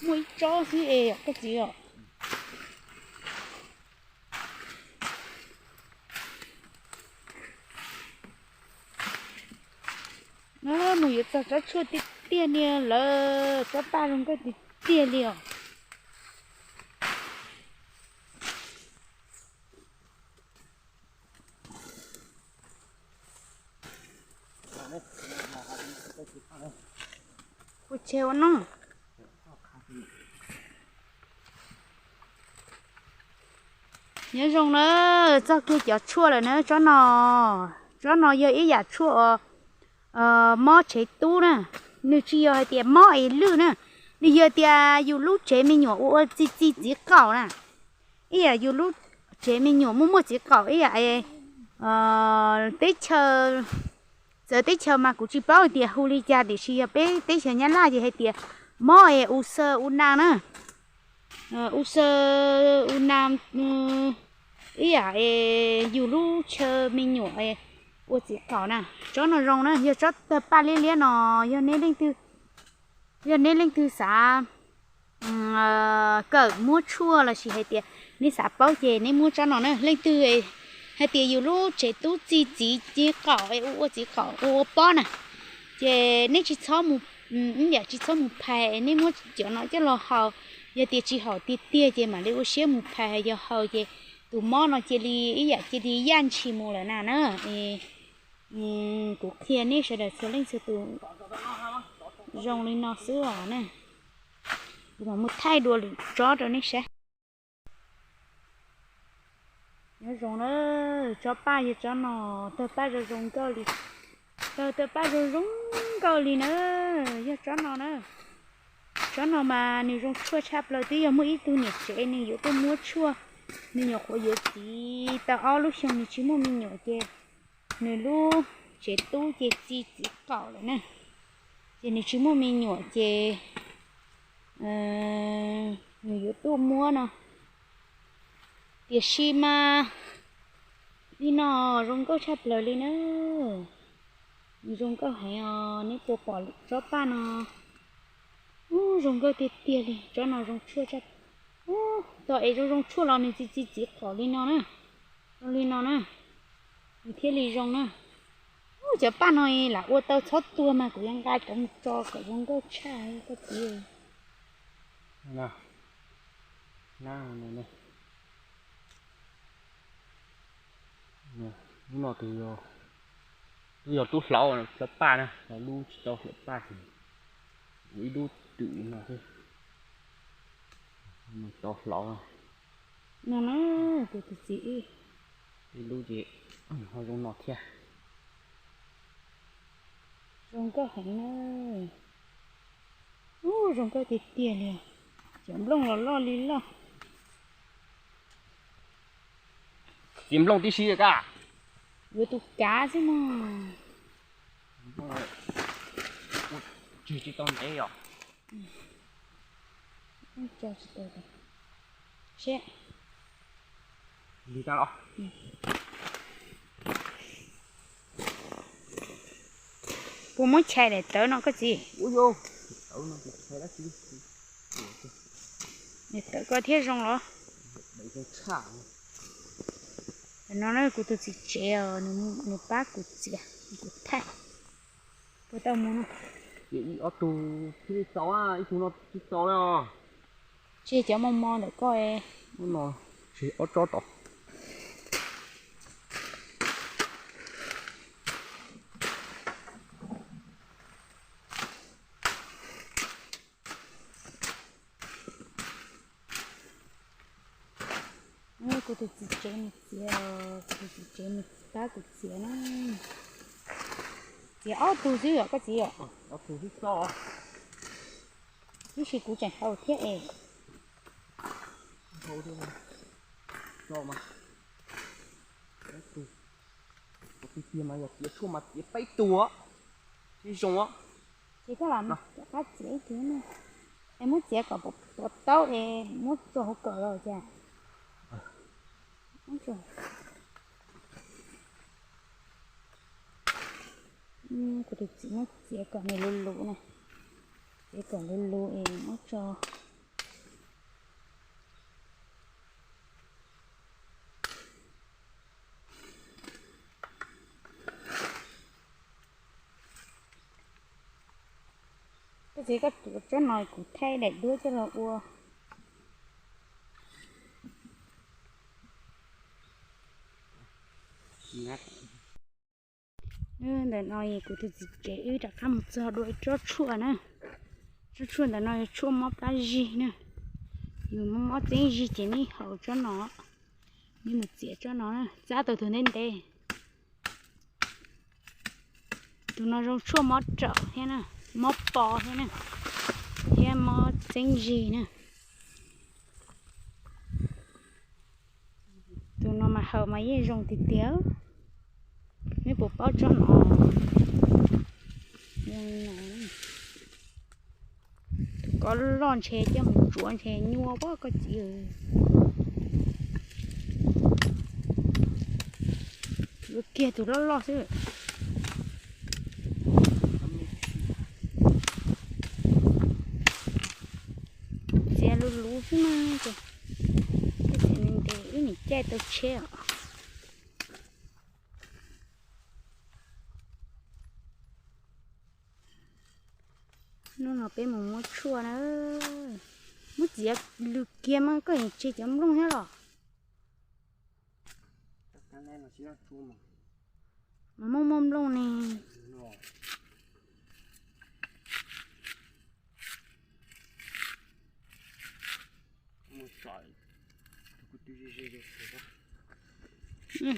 Muaj ib tsob xwb es yom koj txiv os. Mus yuav txog tsob tshuaj tiag tiag li lawm, tsob paj zoo nkauj tiag tiag li os. Ua tsheb ua no. Nyob zoo na, txog kiag cov tshuaj lawm na, tsob no, tsob no yog ib yam tshuaj mob tsev tub na, nws tsis yog hais tias mob es lwj na, nws yog tias yus lub tsev me nyuam ua ua txi txi txiv qaum na, ib yam yus lub tsev me nyuam muaj muaj txiv qaum ib yam teb chaws, txawv teb chaws mas kuv tsis paub hais tias hu li cas tiam sis yog peb teb chaws Nyab Laj ces hais tias mob es u xaw u nas na, u xaw u nas, ib yam yus lub chaw me nyuam ua txiv qaum na. Tsob no zoo na, yog tsob tawg paj liab liab no, yog neb leej twg, yog neb leej twg xav kawm muab tshuaj los sis hais tias neb xav paub ces neb muab tsob no na. Leej twg hais tias yus lub tsev tub txi txiv qaum es ua ua txiv qaum ua ua pob na, ces neb tsis txhob mus, ib yam tsis txhob mus phais, neb muab cov no coj los haus. Yog tias tsis haum tiag tiag ces mam li ua siab mus phais, yog haus ces tus mob no cia li ib yam cia li yaj ntshis mus lawm na na. Kuv qhia nej sawv daws txhua leej txhua tus zoo li no xwb os na. Kuv mam mus thaij dua lwm tsob rau nej saib. Nyob zoo na, tsob paj yog tsob no, tawg paj zoo zoo nkauj li, tawg tawg paj zoo zoo nkauj li na, yog tsob no na. Tsob no mas nws zoo tshuaj tshaj plaws, twb yog muaj ib tug niam tsev nws yuav tuaj muab tshuaj, nws nyuam qhuav yuav txiv tau ob lub xyoo nws tsis muaj me nyuam ces nws lub tsev tub ces txi txiv qaum lawm na, ces nws tsis muaj me nyuam ces nws yuav tuaj muab no. Tiam sis mas li no zoo nkauj tshaj plaws li na, nws zoo nkauj heev os. Neb puas pom tsob paj no? Ub, zoo nkauj tiag tiag li, tsob no zoo tshuaj tshaj. Ub, thaum es zoo zoo tshuaj los nws txi txi txiv qaum li no na, zoo li no na, nws thiaj li zoo na. Ub, cov paj no lam ua tau txhob tuag mas kuv yuav nqa cov mus tso kom zoo nkauj tshaj koj txiv. Lub no twb yog lub hlauv hlawv paj na, lub tsis tau hlawv paj, ua ib lub twm no xwb, tau hlauv no na, tus txiv ib lub ces ho zoo no thiab. Zoo nkauj heev na. Ub, zoo nkauj tiag tiag li. Cov nplooj los loj li loj. Txiv nplooj tib si ka. Yuav tus kav xwb no. Tseg tsis tau ntev os. Tso tsis tau. Seb. Lig tag los. Puas muab chais daim tawv no koj txiv? Ua yau, tawv no kuv chais dab tsi? Daim tawv ko thiab zoo los? No kuv tus txiv tsev, nws pab kuv txiav, kuv thaij. Puas tau mus no? Ib ob tug thiaj li txaus, ib tug no tsis txaus li os. Tseg cov mos mos ntawm ko. Lub no tseg ob tsob tod. Kuv tus txiv tsev mus txiav, kuv tus txiv tsev mus pab kuv txiav na. Txiav ob tug xwb yom koj txiv yom? Ob tug xwb txaus. Tab sis kuv tseem haus thiab es. Haus thiab. Txaus mas. Ob tug. Kuv tiag tiag mas yog txiav tshuaj mas txiav peb tug thiaj zoo. Ces koj lam rov qab txiav ib tug no, es muab txiav kom puas taub es muab tso hauv kawm los cas. Kuv tus txiv muab txiav kom nws luv luv na, txiav kom luv luv es muab tso. Ces koj tuav tsob no kuv thaij daim duab coj los ua. Ntawm no kuv tus txiv tsev wb rov qab mus txog dua ib tsob tshuaj na. Tsob tshuaj ntawm no yog tshuaj mob plab zig na. Yus mob mob txeeb zig ces nej haus tsob no, nej mus txiav tsob no na, txab tau tus ntev ntev. Tus no zoo tshuaj mob raum thiab na, mob po thiab na, thiab mob txeeb zig na. Tus no mas haus mas yeej zoo tiag tiag. Nej puas paub tsob no? Tus ko loj ntshe coj mus tsuav ntshe nyuaj pob koj txiv. Yuav kiag tus loj loj xwb. Txiav luv luv xwb na, ces txiav ntev ntev wb nim caij tau tsheb os. Hnub no peb mus muab tshuaj na. Muab txiav lwg kiag mas koj yeej tseg cov nplooj thiab los? Mas muaj muaj nplooj ne.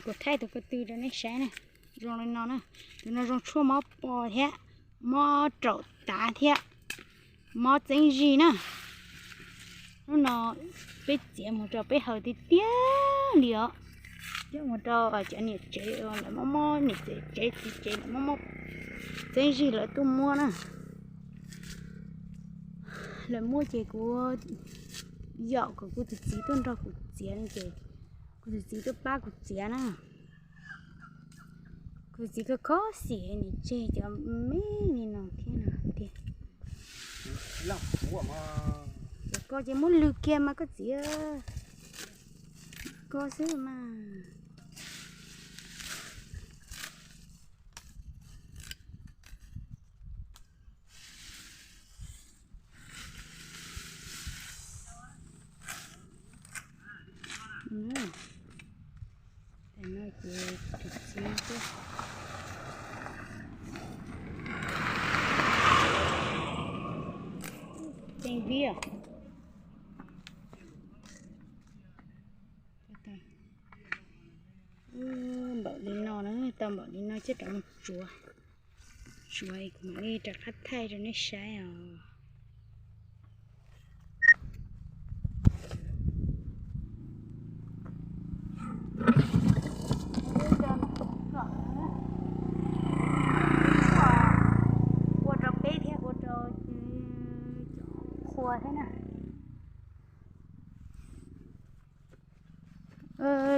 Kuv thaij tus ko tw rau nej saib na. Zoo li no na. Tus no zoo tshuaj mob po thiab, mob raum tav thiab, mob txeeb zig na. Hnub no peb txiav mus rau peb haus tiag tiag li os. Coj mus rau cov niam tsev lawv mob mob, niam tsev txiv tsev lawv mob mob txeeb zig lawv tuaj muab na. Lawv muab ces kuv yaum kom kuv tus txiv tuaj nrog kuv txiav no ces kuv tus txiv tuaj pab kuv txiav na. Kuv tus txiv kho kho xim nim tseg cov me li no thiab no tiag. Cov ko ces muab lwg kiag mas koj txiv. Ko xwb mas. Tam no ces tus txiv thiab. Tseem vib os. Npaum li no na, tau npaum li no coj rov mus tsuav. Tsuav kuv mam li rov qab thaij rau nej saib os. Ua rau peb thiab ua rau cov qhua thiab na.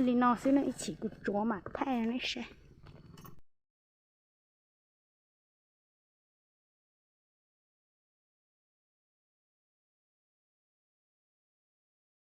Li no xwb na, ib chim kuv tsuav mam thaij rau nej saib.